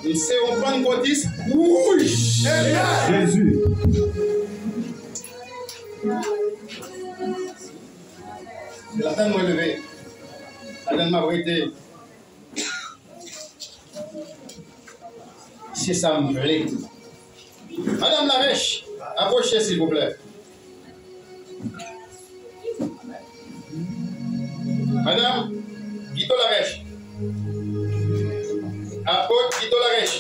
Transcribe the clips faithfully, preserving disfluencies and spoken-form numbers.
M se yon pannkotis wouj. Jezi. Se ladann mwen leve. Ladann m ap rete. Se sa m vle. Madanm Larèche, apwoche silvouplè. Madanm Guito Larèche. Apot Guito Larèche.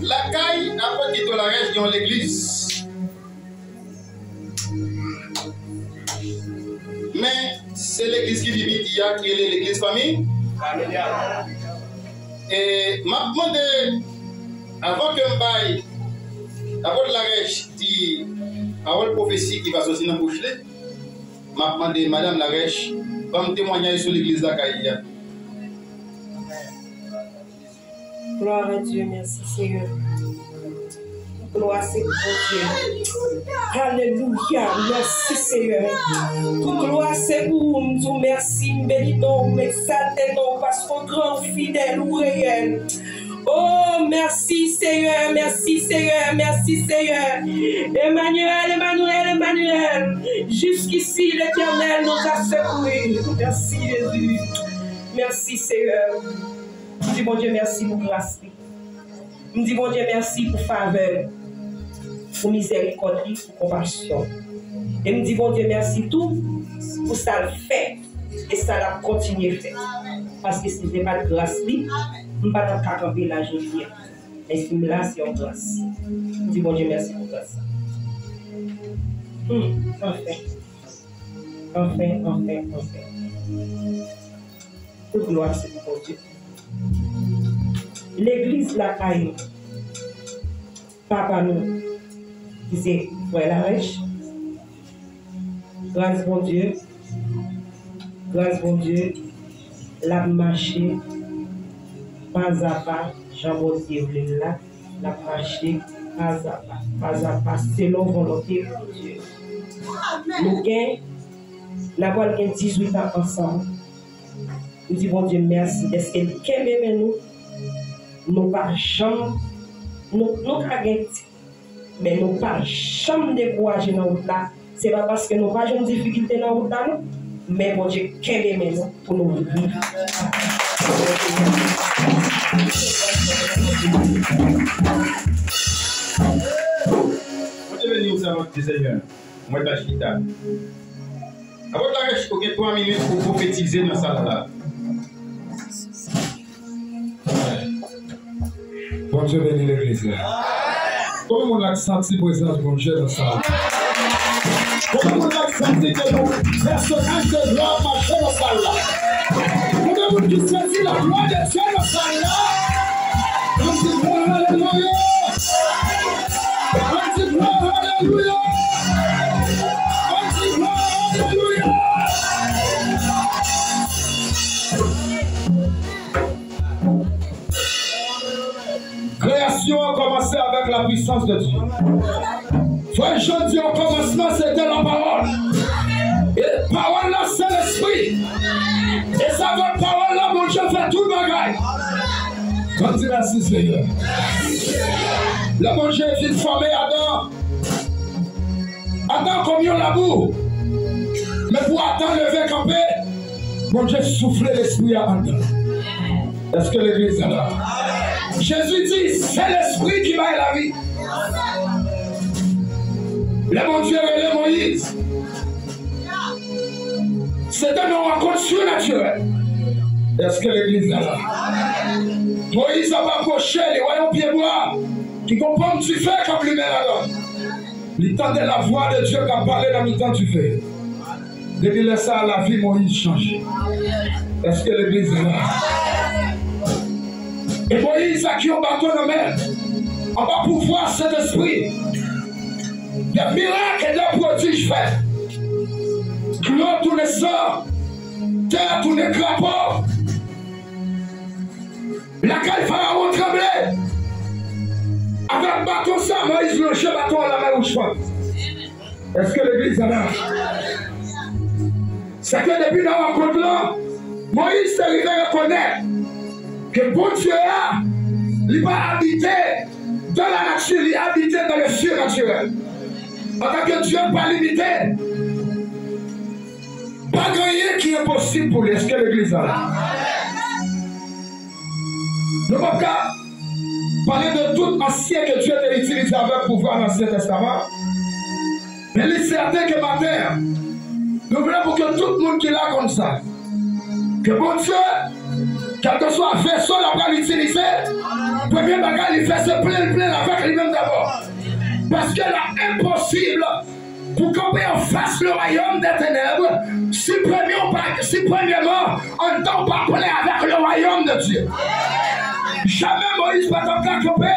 Lakay Apot Guito Larèche gen yon legliz. Men, se legliz ki pi piti a, ki rele legliz fanmi. E m ap mande, avan ke m bay Apot Larèche di pawòl pwofesi ki va soti nan bouch li, m ap mande Madanm Larèche ban m temwanyaj sou legliz lakay li a. Gloire à Dieu, merci Seigneur. Tout glwa se pou Bondye. Alelouya, mèsi Seyè. Tout glwa se pou ou, m di w mèsi, m beni non w, m egzalte non w, paske w gran, w fidèl, ou reyèl. Oh, mèsi Seyè, mèsi Seyè, mèsi Seyè. Emmanuel, Emmanuel, Emmanuel. Jusqu'ici, l'Éternel nous a secourus. Merci Jésus. Merci Seigneur. M di Bondye mèsi pou gras li. M di Bondye mèsi pou favè l, pou mizèrikòd li, pou konpasyon. E m di Bondye mèsi tou pou sa l fè e sa l ap kontinye fè. Paske si se pa t gras li, m pa t ap ka kanpe la jodi a. Men si m la, se yon gras. M di Bondye mèsi pou gras sa. Hmm, anfen. Anfen, anfen, anfen. Tout glwa se pou Bondye. Legliz Lakay, papa nou, ki se frè Larèche, gras Bondye, gras Bondye, l ap mache pazapa, jan Bondye vle l la, l ap mache pazapa, pazapa, selon volonte Bondye. Nou gen, n a pral gen dizuit an ansanm. M di Bondye mèsi dèske l kenbe men nou. Nou pa janm, nou, nou ka gen ti, men nou pa janm dekouraje nan wout la. Se pa paske nou pa jwenn difikilte nan wout la, non. Men Bondye kenbe men nou pou nou viv. Bondye beni w, sèvant di Senyè. Mwen ta chita. Apot Larèche, ou gen twa minit pou pwofetize nan sal la. Bondye beni legliz la. Konbyen moun la k santi prezans Bondye nan sal la? Konbyen moun la k santi ke yon pèsonaj de glwa ap mache nan sal la? Konbyen moun ki santi laglwa de Dye nan sal la? Ann di glwa, alelouya! Ann di glwa, alelouya! Ann di glwa, alelouya! Kreyasyon an kòmanse avèk la puissance de Dieu. Frè, jodi, o kòmansman, se te la pawòl. E pawòl la, se lespri. E se avèk pawòl la, Bondye fè tout bagay. Ann di mèsi, Senyè. Lè Bondye fin fòme Adan, Adan kòm yon labou. Men pou Adan leve kanpe, Bondye soufle lespri a anndan. Èske legliz la la? Jezi di, se lespri ki bay lavi. Lè Bondye rele Moyiz, se te yon rankont sinatirèl. Èske legliz la la? Moyiz ap apwoche, li wè yon pyebwa ki gon ponm dife k ap limen ladan l. Li tande lavwa de Dye k ap pale nan mitan dife. Depi lè sa a, lavi Moyiz chanje. Èske legliz la la? E Moyiz ak yon baton nan men l, anba pouvwa Sentespri, de mirak e de pwodij fèt. Dlo tounen san, tè tounen krapo. Lakay Farawon tranble. Avèk baton sa, Moyiz lonje baton an, lanmè wouj Èske legliz la la? Se ke depi nan rankont lan, Moyiz te rive rekonèt ke Bondye a, li pa abite dans la nature, li abite dans le surnaturel. Antanke Dye pa limite, pa gen anyen ki enposib pou li. Èske legliz la la? Nou p ap ka pale de tout ansyen ke Dye te itilize avèk pouvwa nan Ansyen Testaman. Men li sèten ke maten an, nou vle pou ke tout moun ki la konn sa, ke Bondye, kèlkeswa veso l ap pral itilize, premye bagay li fè se plen l, plen l avèk li menm dabò. Paske l ap enposib pou kanpe anfas le wayòm dè tenèb, si premye w pa, si premyèman, anndan w pa plen avèk le wayòm de Dye. Jamè Moyiz pa t ap ka kanpe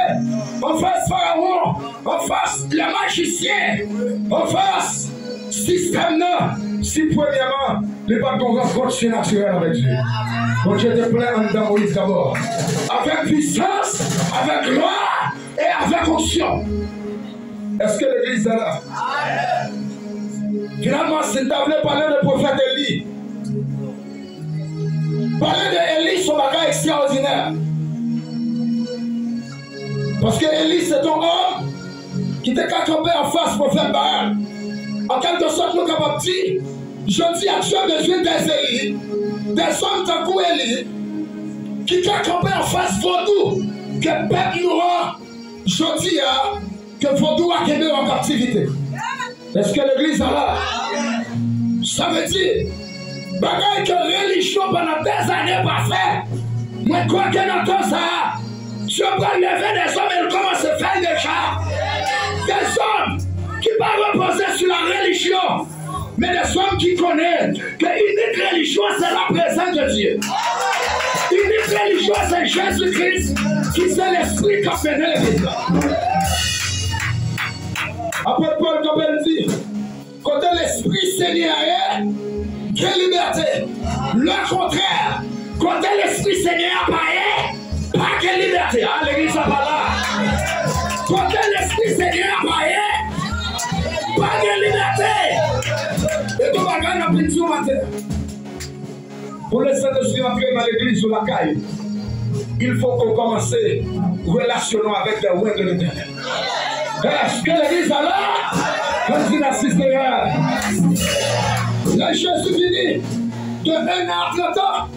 anfas Farawon, anfas lè majisyen, anfas sistèm nan, si premyèman, li pa t gon rankont sinatirèl avèk Dye. Bondye te plen anndan Moyiz dabò, avèk pisans, avèk glwa e avèk onksyon. Èske legliz la la? Finalman, si n ta vle pale de pwofèt Eli, pale de Eli se yon bagay ekstraòdinè. Paske Eli se te yon òm ki te ka kanpe anfas pwofèt Baal. An kèlkesòt, nou kapab di, jodi a, Dye bezwen dè Eli, dè zòm tankou Eli, ki ka kanpe anfas vodou ke pèp nou an, jodi a, ke vodou a kenbe yo an kaptivite. Èske legliz la la? Sa vle di, bagay ke relijyon pandan dèzane pa fè, mwen kwè ke nan tan sa a, Dye pral leve dèzòm e l kòmanse fè l deja. Dèzòm ki pa repoze sou la relijyon, men dèzòm ki konnen ke inik relijyon se la prezans de Dye. Inik relijyon se Jezi Kris ki se lespri k ap mennen legliz la. Apot Pòl kanpe l di, kote lespri Senyè a ye, gen libète. Lekontrè, kote lespri Senyè a pa ye, pa gen libète. A, legliz la pa la. Kote lespri Senyè a pa ye, pa gen libète. E tou bagay n ap vin di w maten. Pou Lesentespri antre nan legliz ou lakay, il faut ke w kòmanse relasyonnen w avèk les reins de l'Éternel. Èske legliz la la? Ann di mèsi Senyè. Lè Jezi vini, de un an a trant an,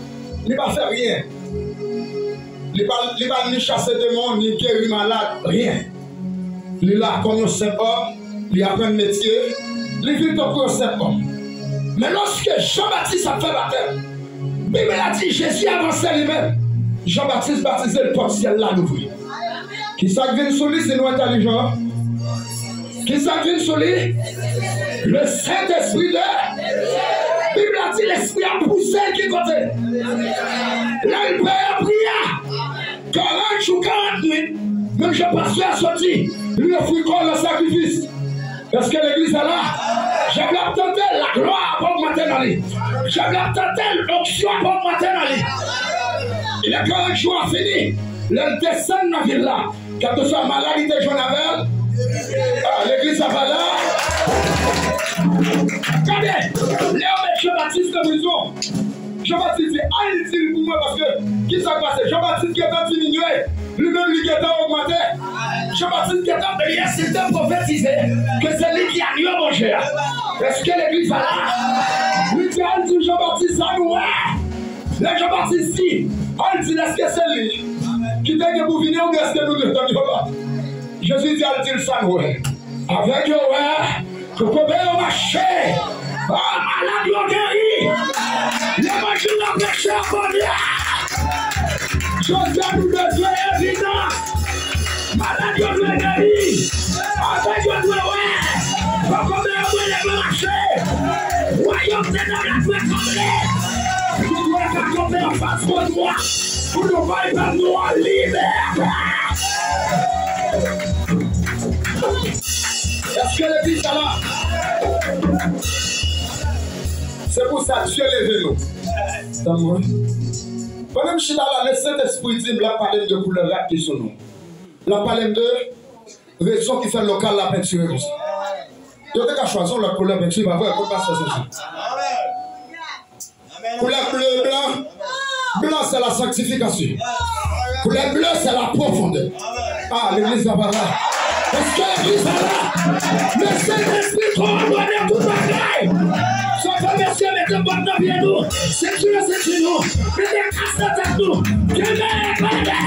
li pa fè ryen. Li pa, li pa ni chase demon, ni geri malad, ryen. Li la kòm yon senp òm, li aprann metye, li viv tankou yon senp òm. Men lòske Jan Batis ap fè batèm, Bib la di Jezi avanse li menm. Jan Batis batize l, pòt syèl la louvri. Kisa k vin sou li si nou entèlijan? Kisa k vin sou li? Le Saint-Esprit de Bib la di lespri a pouse l ki kote? Lè l peye pri a. Karant jou, karant nwit, menm jan pastè a sot di, li ofri kò l an sakrifis. Èske legliz la la? Dyab la ap tante l, laglwa ap ogmante nan li. Dyab la ap tante l, onksyon ap ogmante nan li. Lè karant jou a fini, lè l desann nan vil la, kèlkeswa maladi te jwenn avè l, a, legliz la pa la. Gade, lè yo met Jan Batis nan prizon, Jan Batis di, al di l pou mwen, paske kisa k pase? Jan Batis gentan diminye, li menm li gentan ogmante. Jan Batis gentan bliye si l te pwofetize ke se li ki agno Bondye a. Èske legliz la la? Li di, al di Jan Batis sa nou wè. Lè Jan Batis di, al di l èske se li ki te gen pou vini oubyen èske nou te tann yon lòt. Jezi di, al di l sa nou wè. Avèg yo wè, kokobe yo mache, a, malad yo geri, levanjil la preche abonde. Jodi a nou bezwen evidans. Malad yo dwe geri, avèg yo dwe wè, kokobe yo dwe leve mache. Wayòm tenèb la dwe tranble. Nou dwe ka kanpe anfas vodou a pou nou bay pèp nou an libète. Èske legliz la la? Se pou sa Dye leve nou. Tann mwen. Pandan m chita la, Lesentespri di m, l ap pale m de koulè rad ki sou nou. L ap pale m de Rezon ki fè lokal la pentire konsa. Yo te ka chwazi yon lòt koulè penti, pa vre, kot pastè Sesi. Koulè ble, blan. Blan, c'est la sanctification. Koulè ble, c'est la profondeur. Ah, legliz la pa la. Èske legliz la la? Le Sentespri kowòdone tout bagay. Sa fè mesye mete bòt nan pye nou. Sentire senti nou. Mete kas nan tèt nou. Kenbe, kenbe.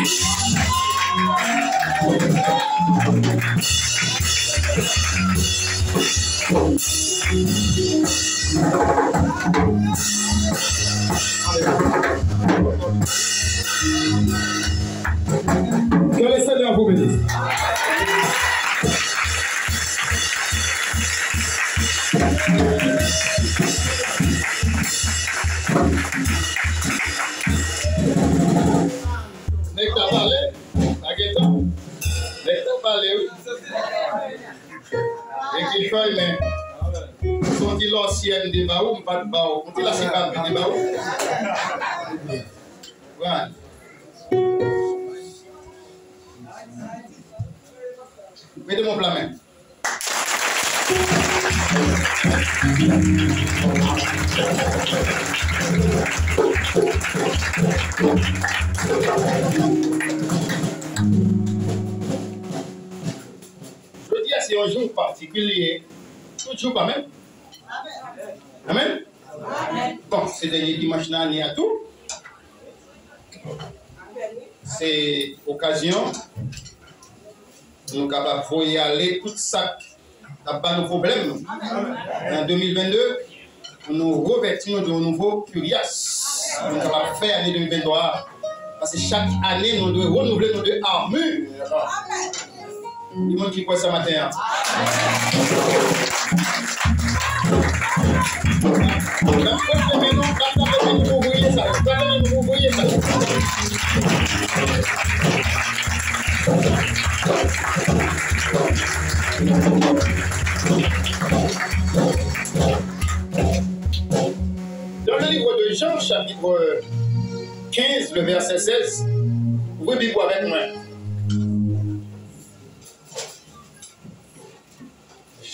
Que le Seigneur vous bénisse. Nèg ta pale, pa gen tan. Nèg ta pale, wi. E ki chòy, men. Se yon ti lòsyè m te ba ou, m pa t ba ou. Yon ti lòsyè m te ba ou. Right. Mete men w pla men. Jodi a se yon jou patikilye. Tout jou pa menm. Amèn. Bon, se dènye dimanch nan ane a tou. Se okazyon pou nou kapab voye ale tout sa k ap ba nou pwoblèm nan de mil vennde, pou nou revèti nou de yon nouvo kiryas, pou nou kapab fè ane de mil venntwa a. Paske chak ane, nou dwe renouvle, nou dwe armure. Gen moun ki kwè sa maten an? N ap konfime nou, n ap konfime nou pou voye sa. N ap konfime nou pou voye sa. Dans le livre de Jean, chapitre quinze, le verset seize, ouvri Bib ou avèk mwen.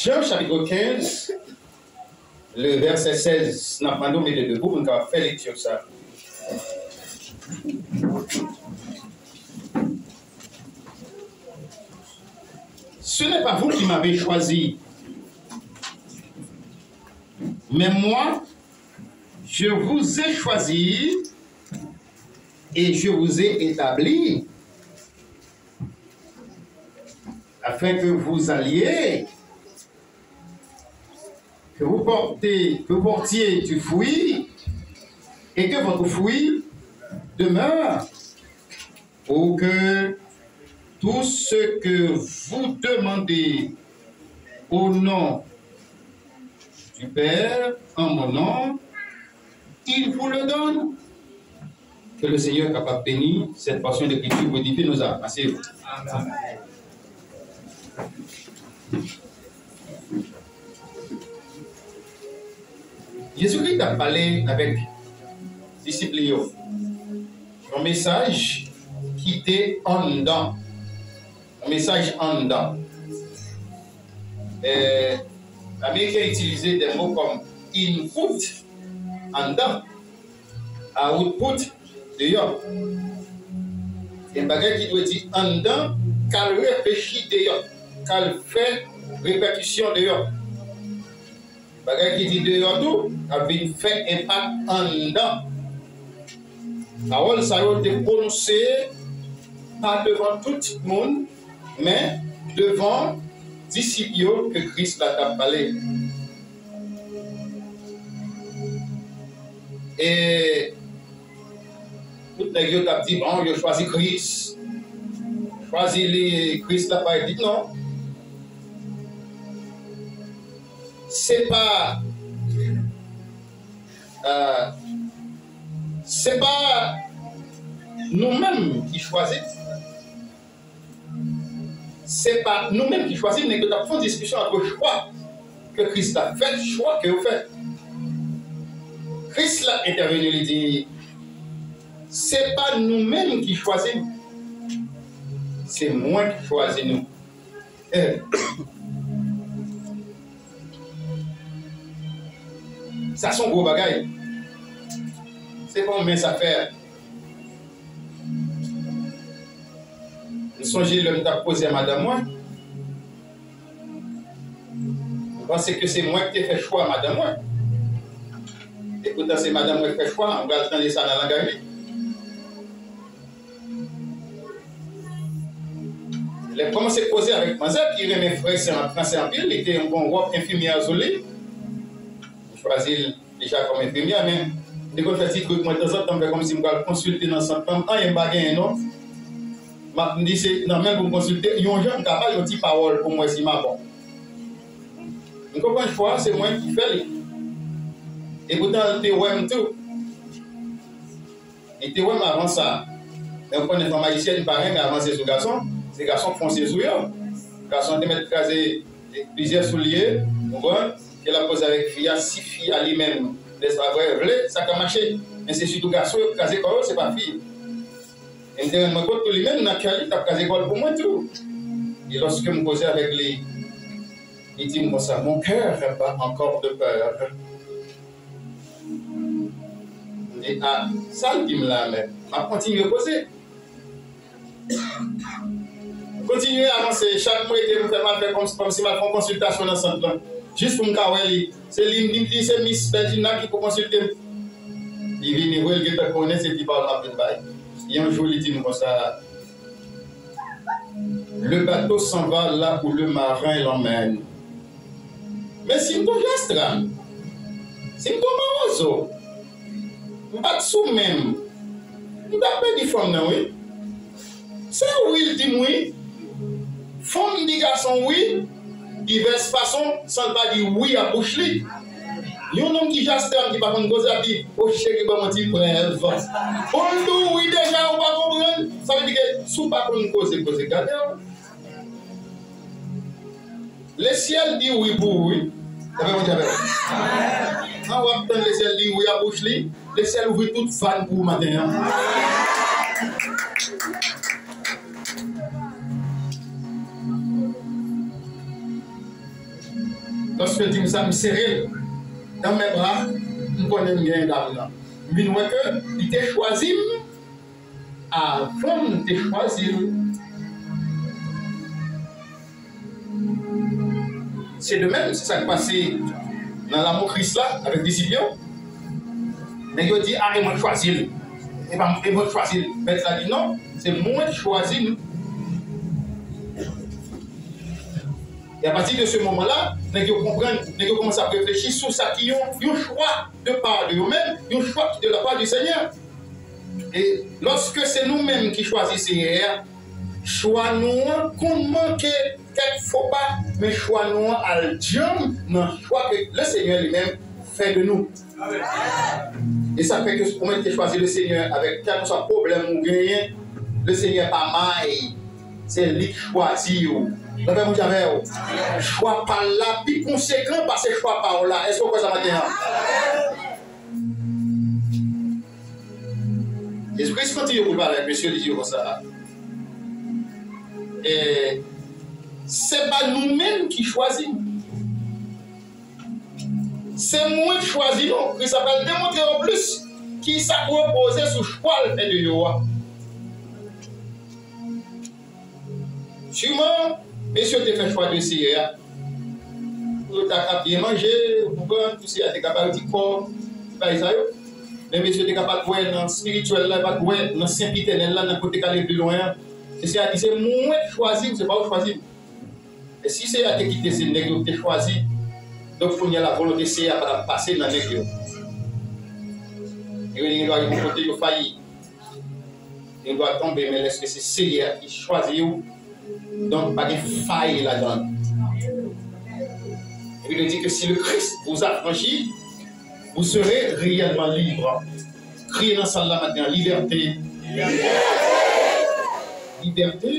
Jan chapit kenz, le vèsè sèz, n ap mande w mete debou pou n kapab fè lekti sa. Ce n'est pas vous qui m'avez choisi, mais moi, je vous ai choisi et je vous ai établi afin que vous alliez, que vous portez, que vous portiez du fruit et que votre fruit demeure, pour que tout ce que vous demandez au nom du Père, en mon nom, il vous le donne. Que le Seigneur est capable de bénir cette portion d'écriture pour édifier nos âmes. Asseyez-vous. Jezikri t ap pale avèk disip li yo. Yon mesaj ki te anndan. Yon mesaj anndan. Eh, Ameriken itilize de mo kòm input, anndan, output, deyò. Gen bagay ki dwe di anndan, k al reflechi deyò, k al fè repèkisyon deyò. Bagay ki di deyò tou, ap vin fè enpak anndan. Pawòl sa yo te pwononse pa devan tout moun, men devan disip yo ke Kris la t ap pale. E tout nèg yo t ap di, bon, yo chwazi Kris. Chwazi li, Kris la pa di non. Se pa, euh, se pa nou menm ki chwazi. Se pa nou menm ki chwazi, nèg yo t ap fè yon diskisyon ant chwa ke Kris la fè, chwa ke yo fè. Kris la entèveni, li di, se pa nou menm ki chwazi m, se mwen ki chwazi nou. Eh. Sa se yon gwo bagay. Se pa yon mens afè. M sonje lè m t ap koze a madanm mwen. M panse ke se mwen ki te fè chwa madanm mwen. E poutan se madanm mwen ki fè chwa, m pral tande sa nan langaj li. Lè m kòmanse koze avèk manzè ki renmen fransè, fransè anpil, li te gen yon wòb enfimyè sou li. M chwazi l deja kòm enfimyè, men m te konn fè ti trik mwen tanzantan, m fè kòmsi m pral konsilte nan sant lan, anyen m pa genyen non. M ap, m di se nan men l pou m konsilte, yon jan m ka ba l yon ti pawòl pou m wè si m a bon. M konprann chwa a, se mwen ki fè li. E poutan, l te wè m tou. Li te wè m avan sa. Men w konnen fanm ayisyèn pa renmen avanse sou gason. Se gason k fonse sou yo. Gason te mèt kraze plizyè soulye, ou konprann? Ke l ap koze avèk fi a, si fi a li menm, nèspa vre, vle, sa ka mache. Men se sitou gason yo k kraze kò yo, se pa fi. E m te rann mwen kont tou li menm nan kè li t ap kraze kò l pou mwen tou. E lòske m koze avèk li, li di m konsa, mon cœur bat encore de peur. M di, a, sa l di m la menm? M ap kontinye koze. M kontinye avanse, chak mwen ete m fè m al fè kòm, kòmsi m al fè yon konsiltasyon nan sant lan. Jis pou m ka wè li. Se li m di m di se Miss Belgina ki pou konsilte m. Li vini vre, l gentan konnen se ti pawòl m ap vin bay. Yon jou li di m konsa, le bateau s'en va là où le marin l'emmène. Men si m t on jastram, si m t on mawozo, m pa t sou men m, m t ap pèdi fanm nan wi. Se wi l di m wi. Fanm di gason wi, divès fason, san l pa di wi ak bouch li. Yon nonm ki jastram ki pa konn koze ap di, o cheri, ban m yon ti prèv. Bon, l di w wi deja, ou pa konprann. Sa vle di ke si w pa konn koze, koze gade w. Lesyèl di wi pou ou wi. Sa fè Bondye avè w. An w ap tann lesyèl di wi a bouch li, lesyèl ouvri tout vàn pou ou maten an. Lòske l di m sa, m sere l nan men bra, m konnen m genyen dam nan. M vin wè ke li te chwazi m avan m te chwazi l. Se de menm, se sa k pase nan L'amour Christ la avèk disip yo. Nèg yo di, a, e mwen k chwazi l. E pa, e mwen k chwazi l. Mèt la di, non, se mwen k chwazi nou. E apati de se moman la, nèg yo konprann, nèg yo kòmanse ap reflechi sou sa ki yon, yon chwa de pa de yo menm, yon chwa ki de la pa di Senyè. E lòske se nou menm ki chwazi Senyè a, chwa nou an konn manke kèk fo pa, men chwa nou an al djanm nan chwa ke Lesenyè li menm fè de nou. E sa fè ke ou mèt te chwazi Lesenyè avèk kèlkeswa pwoblèm ou genyen, Lesenyè pa may, se li k chwazi w. Lapè Bondye avè w. Chwa pa l la pi konsekan pase chwa pa w la. Èske w kwè sa maten an? Jezi Kris kontinye pou l pale avèk mesye, li di yo konsa, e, se pa nou menm ki chwazi m. Se mwen k chwazi nou. Kris la pral demontre yo plis kisa k repoze sou chwa l fè de yo a. Siman, mesye yo te fè chwa de Seyè a. Pou yo ta ka byen manje, ou konprann, pou Seyè a te ka ba yo ti kò, ti bagay sa yo. Men mesye yo te ka pa t wè nan espirityèl la, pa t wè nan senpitènèl la, nan kote k ale pi lwen an. E Seyè a di, se mwen k chwazi m, se pa ou k chwazi m. E si Seyè a te kite se nèg yo ki te chwazi, donk kounye a la volonte Seyè a pa t ap pase nan nèg yo. Yo gen dwa rive yon kote yo fayi. Yo gen dwa tonbe, men lèske se Seyè a ki chwazi w, donk pa gen fay ladan l. Epi nou di ke si le Christ vous affranchit, vous serez réellement libre. Kriye nan sal la maten an, libète. Libète.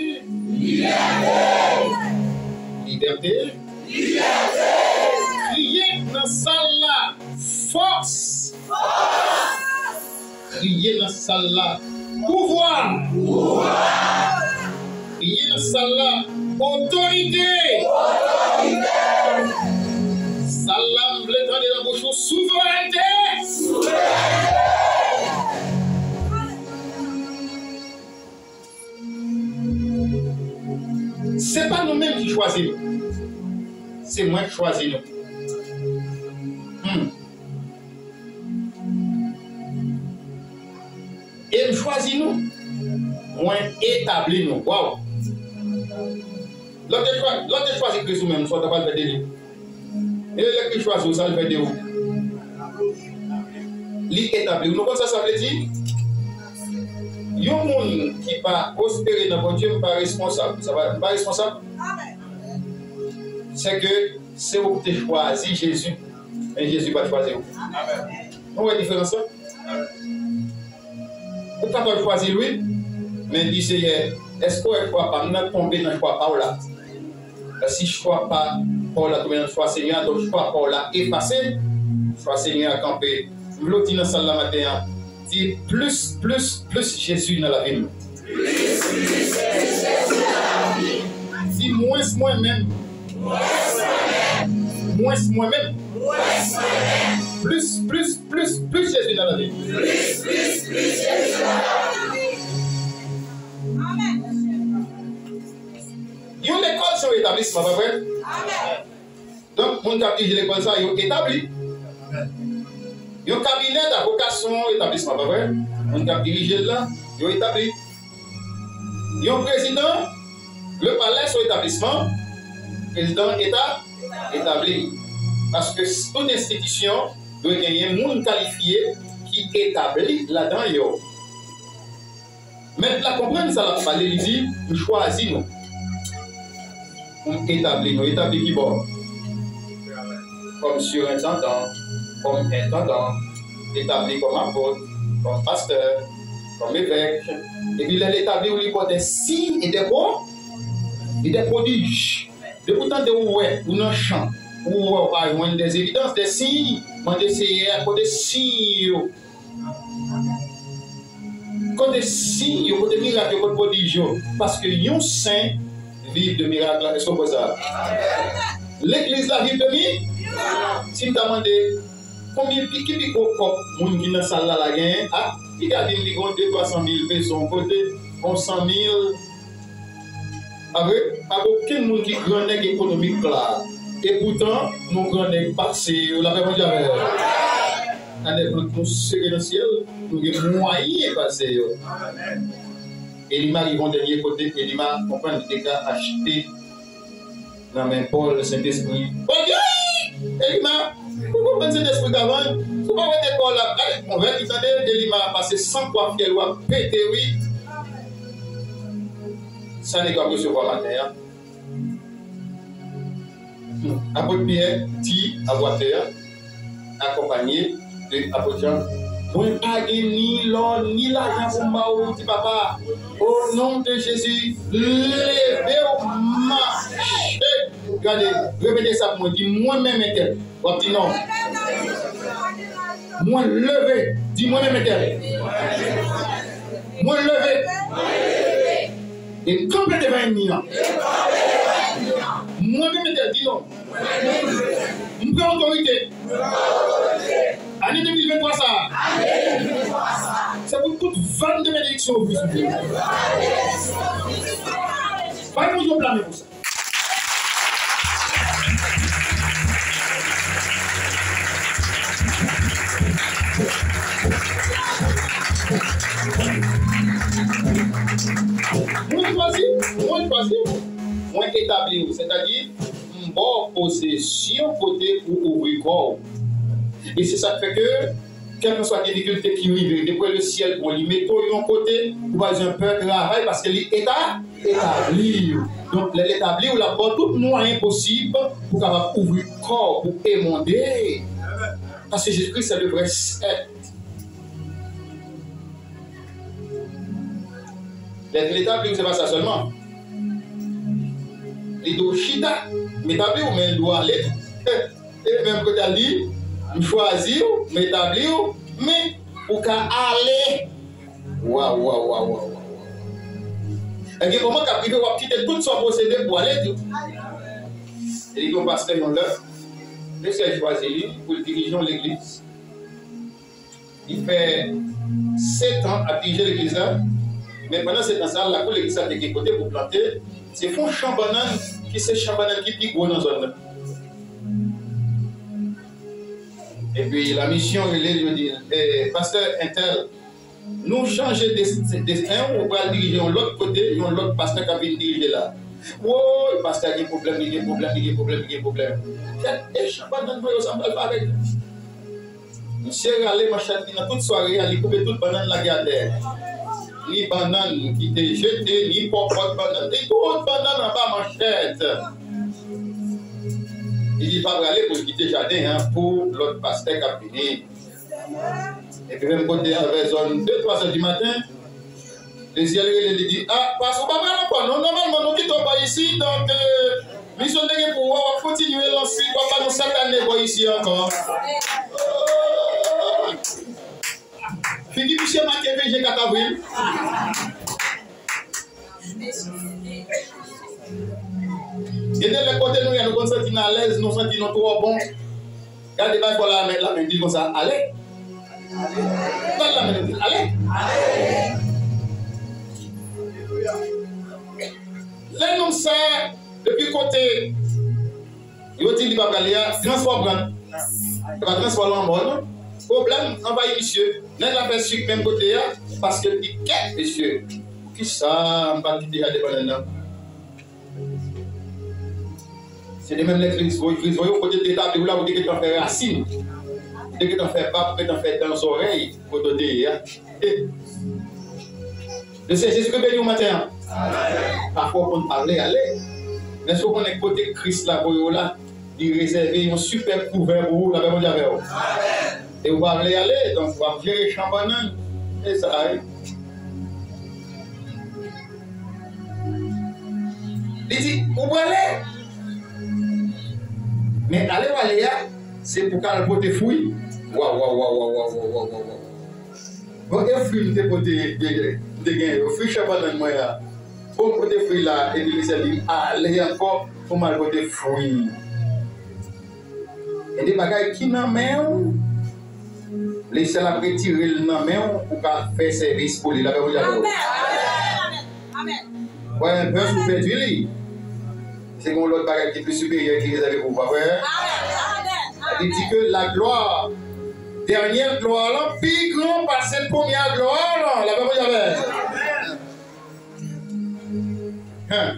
Libète. Libète. Kriye nan sal la, fòs. Kriye nan sal la, pouvwa. Kriye nan sal la, Otorite. Sa l la m vle tande nan bouch ou, souverènte. Se pa nou menm ki chwazi nou. Se mwen ki chwazi nou. Hmm. E m chwazi nou. Mwen etabli nou. Waw. Lè w te chwa-, lè w te chwazi Kris ou menm, sa w ta pral fè de li? E lè Kris chwazi w, sa l fè de ou? Li etabli w. Nou konn sa sa vle di? Yon moun ki pa pwospere nan Bondye, m pa responsab. Sa va, m pa responsab. Se ke se ou ki te chwazi Jezi, men Jezi pa t chwazi w. Nou wè diferans lan? Ou kapab chwazi l, wi, men di, Seyè, èske w wè chwa pa m nan tonbe nan chwa pa w la? Si chwa pa, pa w la tonbe nan chwa Senyè a, donk chwa pa w la efase, chwa Senyè a kanpe. M vle w di nan sal la maten an, di plis, plis, plis Jezi nan lavi m. Di mwens mwen menm. Mwens mwen menm. Plis, plis, plis, plis Jezi nan lavi m. Yon lekòl se yon etablisman, pa vre? Donk, moun k ap dirije lekòl sa, yo etabli. Yon kabinè davoka se yon etablisman, pa vre? Moun k ap dirije l la, yo etabli. Yon prezidan, le palè se yon etablisman. Prezidan eta, etabli. Paske tout enstitisyon dwe genyen moun kalifye ki etabli ladan yo. Mèt la konprann sa l ap pale, li di, m chwazi nou. M etabli nou. Etabli ki bò? Kòm sirentandan, kòm entandan, etabli kòm apot, kòm pastè, kòm evèk. Epi lè l etabli w, li ba w des signes et des pro-, et des prodiges. Depi w tande w wè, ou nan chan, ou wè w pa jwenn des évidences, des signes, mande Seyè a kote siy yo. Kote siy yo, kote mirak yo, kote pwodij yo? Paske yon sen viv de mirak la. Èske w kwè sa? Legliz la viv de mi-, si m ta mande, konbyen pi, ki pi gwo kòb moun ki nan sal la, la genyen? A, li ka di m li gon de twa san mil peso yon kote, yon san mil. Pa vre? Pa gen okenn moun ki gran nèg ekonomik la. Epoutan, nou gran nèg pase yo. Lapè Bondye avè nou. Anèk nou sere nan syèl, nou gen mwayen pase yo. Elima rive yon dènye kote, Elima konprann li te ka achte nan men Pòl Sentespri. Pòl di, "Ey! Elima, ou konprann Sentespri ka vann? Ou pa wete kò w la, gade, move ki tande, Elima pase san kwa fyèl w ap pete, wi." Sa nèg yo ap resevwa maten an. Apot Pyè di a bwatè a, akonpanye de apot Jan, "Mwen pa gen ni lò ni lajan pou m ba ou," di, "Papa, o non de Jezi, leve w mache." Gade, repete sa pou mwen, di, "Mwen menm entèl." W ap di, "Non." Mwen leve, di, "Mwen menm entèl." Mwen leve. E m kanpe devan ènmi an. Mwen menm entèl, di, "Non." M pran otorite. Ane de mil venntwa sa a, se pou tout van de benediksyon ouvri sou nou. Pa gen yon blame pou sa. Mwen chwazi, mwen chwazi, mwen etabli w, sètadi m ba w posesyon kote pou ouvri kò w. E se sa k fè ke, kèlkanswa difikilte ki rive, depi w wè le syèl bon, li mete w yon kote, ou pa bezwen pè travay paske li eta-, etabli w. Donk, lè l etabli w, l ap ba w tout mwayen posib pou w kapab ouvri kò w, pou w emonde. Paske Jezi Kris se le vrè sèt. Lè l etabli w, se pa sa sèlman. Li di w chita, m etabli w, men l di w ale tou. E menm kote a l di, m chwazi w, m etabli w, men ou ka ale. Waw, waw, waw, waw, waw. E gen moman k ap rive, w ap kite tout sa w posede pou w ale tou. E li gen yon pastè, yon lè, mesye chwazi li pou l dirije yon legliz. Li fè sèt an ap dirije legliz la. Men pandan sèt an sa a, lakou legliz la te gen kote pou plante, se fon chan bannann ki se chan bannann ki pi gwo nan zòn nan. Epi lamisyon rele l, yo di l, eh, pastè entèl, nou chanje des-, desten w, ou pral dirije yon lòt kote, yon lòt pastè k ap vin dirije la. Woy, pastè a gen pwoblèm, li gen pwoblèm, li gen pwoblèm, li gen pwoblèm. Kèt e chan bannann mwen yo, sa m pral fè avèk yo? Misye rale manchèt li nan tout sware a, li koupe tout bannann lage atè. Ni bannann ki te jete, ni pòpòt bannann, ni tout bannann anba manchèt. Li di l pa prale pou l kite jaden an pou lòt pastè k ap vini. Epi menm kote a, vè zòn de, twa zè di maten, lesyèl rele, li di, ah, pastè, ou pa pral ankò non, nòmalman nou kite w bò isi, donk, eh, misyon te gen pou ou a, w ap kontinye l answit, w ap ba nou sèt ane bò isi ankò. Figi misye make venjwe kat avril. Gen de lè kote nou ye, nou konn santi n alèz, nou santi nou twò bon. Gade bay fò la men, la men di l konsa, ale. Gade la men di l, ale. Lè nonm sa, depi kote yo di li pa prale a, transfò pran. Se pa transfò lanmò non. Pwoblèm anvayi misye. Nèg la fè sik menm kote a, paske l di kèt mesye. Poukisa m pa kite jaden bannann nan? Se de menm lè Kris voye, Kris voye w kote te etabli w la, ou te gentan fè rasin. Ou te gentan fè bab, ou gentan fè dan zòrèy kote w te ye a. E, Mesye, Jezi beni w maten an. Pafwa w konn pa vle ale. Men èske w konnen kote Kris la voye w la, li rezève yon sipè kouvè pou ou, lapè Bondye avè w. E ou pa vle ale, donk w ap jere chan bannann. E sa, wi. Li di, ou prale. Men ale w ale a, se pou w ka al pote fwi. Waw, waw, waw. Bon, e fwi m te pote, m te, m te gen yo, fwi chan bannann mwen an. Bon, m pote fwi la, epi Lesyèl di m ale ankò pou m al pote fwi. E de bagay ki nan men w, Lesyèl ap retire l nan men w pou w ka fè sèvis pou li. Lapè Bondye avè w. Amèn. Amèn. Amèn. Wè, enpe ou pèdi li. Se gen yon lòt bagay ki pi siperyè ki rezève pou ou, pa vre? Amèn. Amèn. Li di ke laglwa, dènyè glwa lan pi gran pase premyè glwa lan. Lapè Bondye avè w. Hen.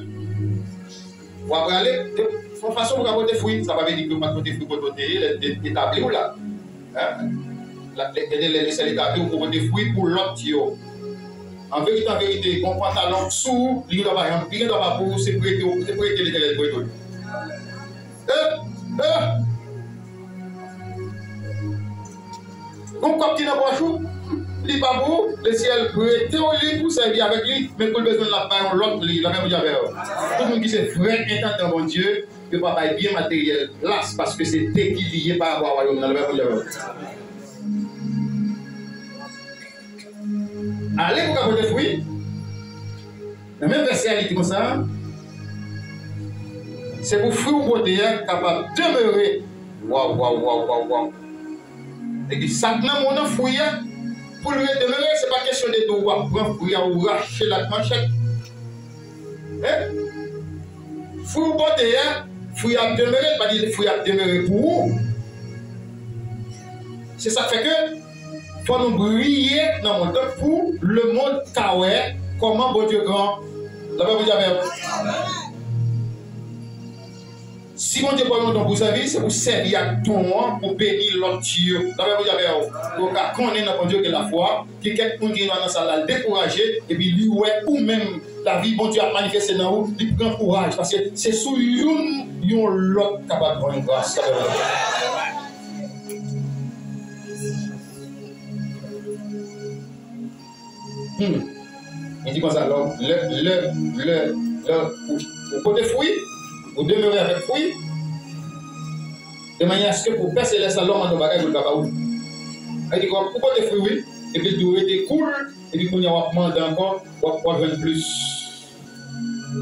W ap prale, se yon fason pou w ka pote fwi. Sa pa vle di ke w pa t pote fwi kote w te ye, lè te etabli w la. Hen? La, lè, lè, lè Lesyèl etabli w pou w pote fwi pou lòt yo. An verite, an verite, gen yon pantalon sou ou, li gendwa pa janm, li gendwa pa pou ou, se prete w, se prete Letènèl prete w. E, e! Gon kòb ki nan pòch ou, li pa pou ou, Lesyèl prete w li pou w sèvi avèk li, men kou l bezwen l ap bay yon lòt li, lapè Bondye avè w. Tout moun ki se vrè entandan Bondye, yo pa bay byen materyèl plas, paske se de ki li ye pa rapò a wayòm nan, lapè Bondye avè w. Ale pou w ka pote fwi. Nan menm vèsè a, li di konsa, se pou fwi w pote a kapab demere. Waw, waw, waw, waw, waw. E ki sa k nan men w nan fwi a, pou l ret demere, se pa kesyon de di w ap pran fwi a, ou rache l ak manchèt. Hein? Fwi w pote a, fwi a ap demere, li pa di fwi a ap demere pou ou. Se sa k fè ke fò nou briye nan mond lan pou lemonn ka wè kòman Bondye gran. Lapè Bondye avè w. Si Bondye ba w yon don pou w sèvi, se pou w sèvi ak don an pou beni lòt yo. Lapè Bondye avè w. Pou yo ka konnen nan Bondye gen lafwa, gen kèk moun ki nan sal la, l dekouraje, epi li wè ou menm, lavi Bondye ap manifeste nan ou, li pran kouraj, paske se sou youn, yon lòt kapab jwenn gras. Lapè Bondye avè w. Hmm. Li di konsa, lè, lè, lè, lè, lè ou, ou pote fwi, ou demere avèk fwi, de manyè aske pou Pè Selès la, lè w mande yon bagay, pou l ka ba ou. Sa vle di, ou pote fwi, wi, epi l di w rete cool, epi kounye a w ap mande ankò, w ap, w ap jwenn plis.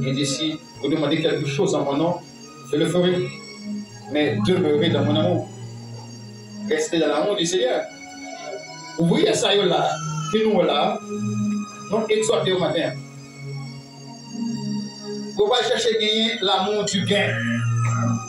Il dit, si vous demandez quelque chose en mon nom, je le ferai. Mais demeurez dans mon amour. Restez dans l'amour du Seigneur. Ouvriyè sa yo la, ke nou wè la, nou egzòte yo maten an. Ou pa chèche genyen l'amour du gain.